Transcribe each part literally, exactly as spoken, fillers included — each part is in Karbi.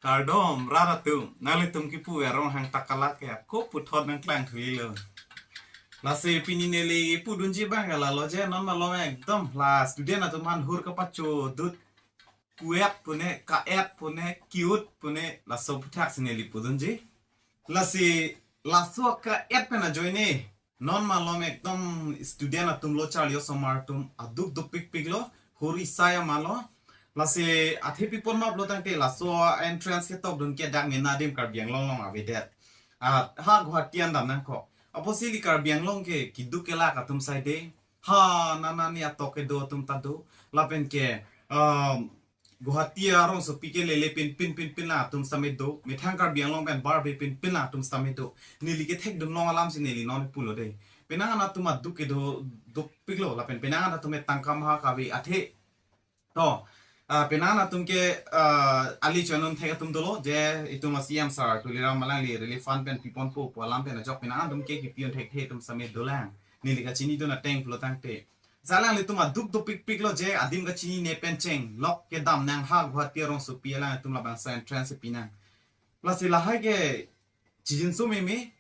Kardom, rat atum, nanglitum kipu arong hang takala ke ako puthot nangklang thulilo. Lasi pini neli pudunji abang ke lalo je non malom ekdom la student atum aphan hur kapachodut kuet pune, kaet pune, kiut pune, laso aphuthak si neli pudunji. Lasi laso kaet pen ajoine non malom ekdom student atum lo, charli osomar atum aduk dopikpiklo, hur isai amalo. Lasi athe pipon ma pulo tangte laso entrance ketokdun ke dak mena adim Karbi Anglong along avedet. Ah, ha Guwahati an dam nangkok. Apotsi ili Karbi Anglong ke keduk kelak atum sai de. Ha, nanani atok kedo atum ta do. Lapen ke, um, Guwahati arongsopi ke lele pinpin pinpin lang atum sitame do. Methang Karbi Anglong pen barbe pinpin lang atum sitame do. Neli kethekdun long alam si neli non pulo de. Penang an atum aduk kedo dopiklo lapen penang an atum tangka maha kave athe. To, ah, penang an atum ke, ah, ali chonun thek atum dolo je itum a-C M sir Tuliram alangli relief fund pen piponpo pu alam pen ajok penang an atum ke kipi-un thekthe atum sitame dolang. Neli kachinidun ateng pulo tangte. Lasi alanglitum aduk dopikpiklo je adim kachinine pen chenglok kedam nang ha Guwahati arongsopi alangtum labangso entrance pi nang. Lasi lahai ke chijinso meme,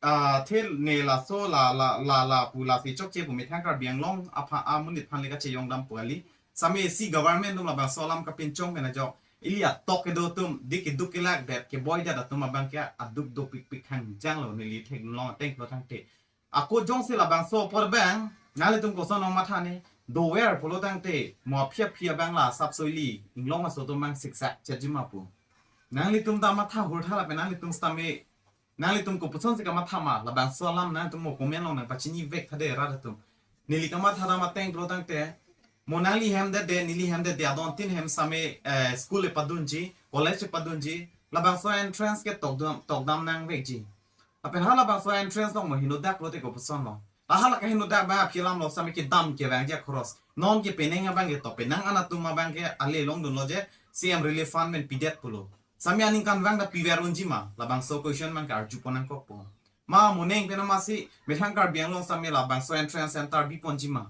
ah, athe ne laso la la la la pu lasi chokche pu methang Karbi Anglong apha amonit aphan le kachejong dam pu kali. Sitame si government atum labangso alam kapinchong pen ajok ili atok kedo atum, dik keduk kelak det, keboi det atum abang ke aduk dopikpik hangjanglo, neli thekdun long ateng pulo tangte. Ako jongsi labangso apor abang, nanglitum koson nangmatha ne, dover pulo tangte, mo aphi aphi abang la asapso ili inglong aso atum abang siksak chetji ma pu. Nanglitum ta matha hurtha lapen nanglitum sitame, nanglitum kopuson si kamatha ma, labangso alam nanglitum mo comment along nangpachini vek tha de rat atum. Neli kamatha dam ateng pulo tangte, mo nangli hem det de, neli hem det de, adon tin hem sitame, eh, school le padunji, college le padunji, labangso entrance ketok dam, tok dam nang vekji. Lapen halabangso entrance along mo henodak pulote kopuson lo. La hala kahenodak abang aphi alam lo sitame kedam kevangji akhoros. Non ke penang abang ke to, penang an atum abang ke ale longdunlo je C M relief fund pen pidet pulo. Sitame aningkanvang ta piver unji ma, labangso question abang ke arjupon nangkokpo. Ma moneng pen amatsi methang Karbi Anglong sitame labangso entrance center biponji ma.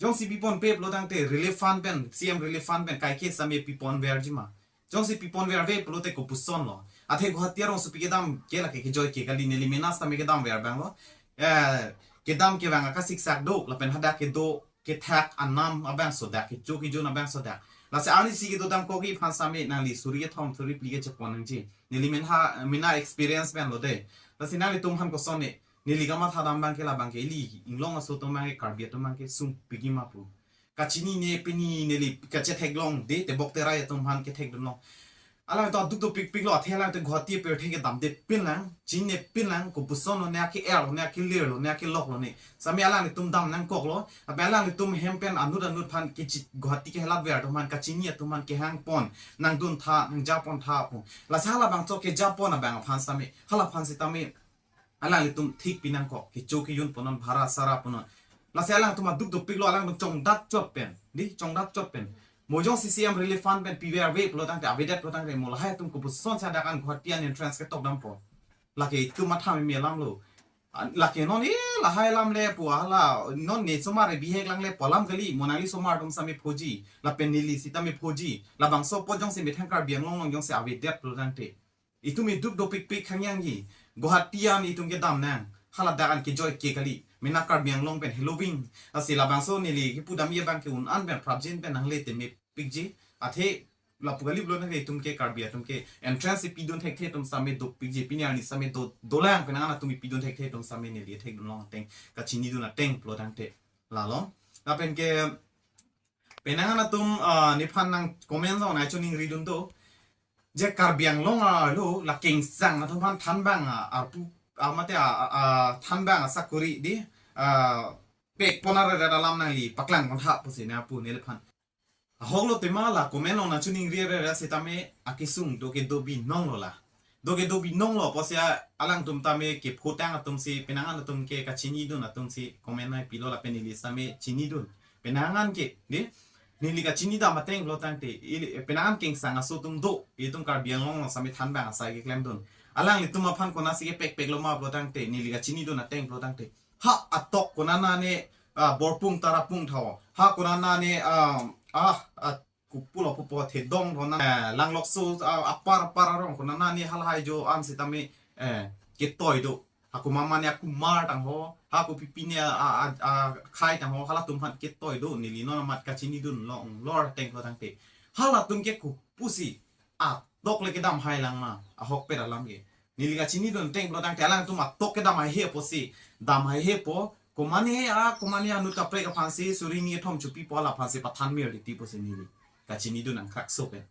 Jongsi piponpe pulo tangte relief fund pen, C M relief fund pen kaike sitame piponverji ma. Jongsi piponverve pulote kopuson lo. Athe Guwahati arongsopi kedam ke lake kejoi ke kali, neli mena sitame kedamver abang lo. Eh, kedam kevang akasiksak do, lapen hadak kedo kethak anam abangso dak, kecho kejun abangso dak. Lasi arnisi kedo dam kogi aphan sitame nangli suri kethom suri phli kechepon nangji. Neli mena, mena experience pen lo de. Lasi nanglitum aphan koson ne, neli kamatha dam abang ke labang ke ili inglong aso atum abang ke, Karbi atum abang ke sungpikji ma pu. Kachinine pini neli kachetheklong de, tebok terai atum aphan kethekdun long. Alangtum aduk dopikpiklo, athe alangtum Guwahati apirthe kedamde pin lang, chinine pin lang, kopuson lo ne, ake-er lo ne, akelir lo ne, akelok lo ne. Sitame alangtum dam nangkoklo, lapen alangtum hem pen anut anut aphan kechi, Guwahati kehelatver atum aphan, kachini atum aphan kehangpon, nangduntha, nangjapontha pu. Lasi halabangso kejapon abang aphan sitame, hala aphan sitame alanglitum thik pi nangkok, kecho kejun punon, bhara sara punon. Lasi alangtum aduk dopiklo, alangtum chongdat chot pen, di chongdat chot pen. Mo jongsi C M relief fund pen piverve pulo tangte, avedet pulo tangte, mo lahai atum kopuson si hadak an Guwahati an entrance ketok dampo. Lake itum matha meme alam lo. An, lake non e lahai alam le pu hala, non ne somar bihek lang le pu alam kali, mo nangli somar atum sitame phoji, lapen neli sitame phoji. Labangso apot jongsi methang Karbi Anglong along jongsi avedet pulo tangte, itum iduk dopikpik hangyangji. Guwahati an itum kedam nang. Haladak an kejoi ke kali. Mena Karbi Anglong pen heloving. Lasi labangso neli kipudamji abang ke un an pen prapjin pen nangle temepikji. Athe lapu kali pulo tangte itum ke Karbi atum ke entrance pidun thekthe atum sitame dopikji. Pini arni sitame do, dolang, penang an atum pidun thekthe atum sitame neli thekdun long ateng, kachinidun ateng pulo tangte. Lalo. Lapen ke penang an atum, ah, nephan nang comment along nangchoningridun do. Je Karbi Anglong arlo la kengsang atum aphan thanbang, ah, arpu, ah, mate, ah, ah, ah, thanbang asakuri di, ah, pekpon areret alam nangli paklang pon ha pusi nangpu neliphan. Ahok lo tema la comment along nangchoningri areret sitame akesung do kedo binong lo la. Do kedo binong lo, apotsi alangtum tame kepho tang atum si, penang an atum ke kachinidun atum si comment nangpilo lapen neli sitame chinidun. Penang an ke, di, neli kachini dam ateng pulo tangte, ili, penang an kengsang aso atum do, itum Karbi Anglong along sitame thanbang asai keklemdun. Alanglitum aphan konatsi kepekpek lo ma pulo tangte, neli kachinidun ateng pulo tangte. Ha atok konane, ah, borpung tarapung tha ho. Ha konane, ah, ah, ah, kupulo pupo thedong thona, eh, langlokso, ah, apar apar arong kona nani halahai jo an sitame, eh, ketoi do. Hako mama ne akumar tangho, hako pipi ne a, a, a, akhai tangho, halatum aphan ketoi do, neli non amat kachinidun longlor ateng lo tangte. Halatum ke kopusi atok le kedam hai lang ma, ahokpet alam ke. Neli kachinidun ateng lo tangte alangtum atok kedam haihe pusi, dam haihe pu, komane a, komane anut kaprek aphansi, suri ni thom chupipo la aphansi pathan mir titi pusi neli kachinidun angkrak so ke.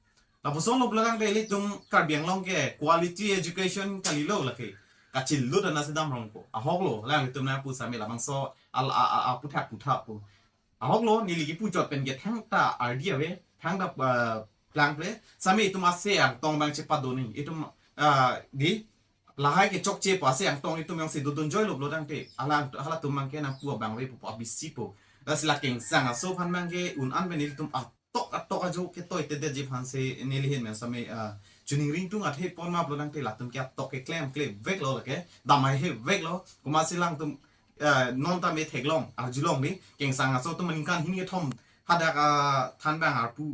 Lapuson lo pulo tangte ilitum Karbi Anglong ke quality education kalilo lake. Kachilut ana sedam rong ko. Ahok lo, alanglitum nangpu same labangso al a, a, a, puthak puthak po. Ahok lo, neli kipu chot pen ke thangta ardi ave, thangta, ah, plangple. Same itum ase angtong abang chepadun ni. Itum, ah, di lahai ke chokche po ase angtong itum jongsi dodun joilo pulo tangte. Hala, halatum abang ke nangpu abang ave po, po abisi po. Lasi la Kengsang aso aphan abang ke un-an pen ilitum atok atok ajo ketoi tedetji aphansi neli ahin pen same, ah, chuning ringtung athe pon ma pulo tangte latum ke atok ke klemkle vek lo lake. Dam haihe vek lo. Komatsi alangtum, ah, non tame theklong, arjulong ni. Kengsang aso atum aningkan hini kethom hadak, ah, than abang arpu,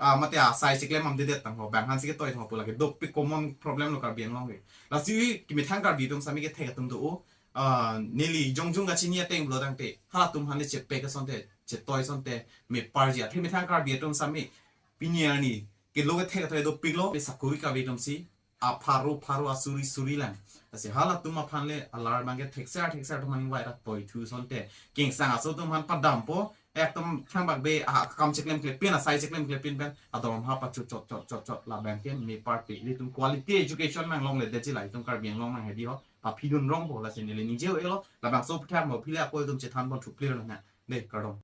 ah, mate asai cheklem amdedet tangho, bang aphansi ketoi tangho pu lake dopik common problem lo Karbi Anglong ke. Lasi kimethang Karbi atum same kethek atum do o, ah, neli jongjong kachini ateng pulo tangte, halatum aphan le chepek asonte, chetoi asonte, meparji athe methang Karbi atum same, pini arni, kelo kethek atoi dopik lo, pe sakuri kave atum si, apharo pharo asuri suri lang. Lasi halatum aphan le alar abang ke thekser thekser atum aning vai rat poi thu asonte. Kengsang aso atum aphan padam po, ekdom thangbak be, ah, kam cheklem klepin, asai cheklem klepin pen, adorma pachu chot chot chot chot la abang ke mepar pe. Ilitum quality education nanglongle detji la itum Karbi Anglong nang hedi ho, paphidun rong po lasi neli ningje-o-e lo, labangso aphuthak mo phi le ako itum chethan pon thuplir lo na. De, kardom.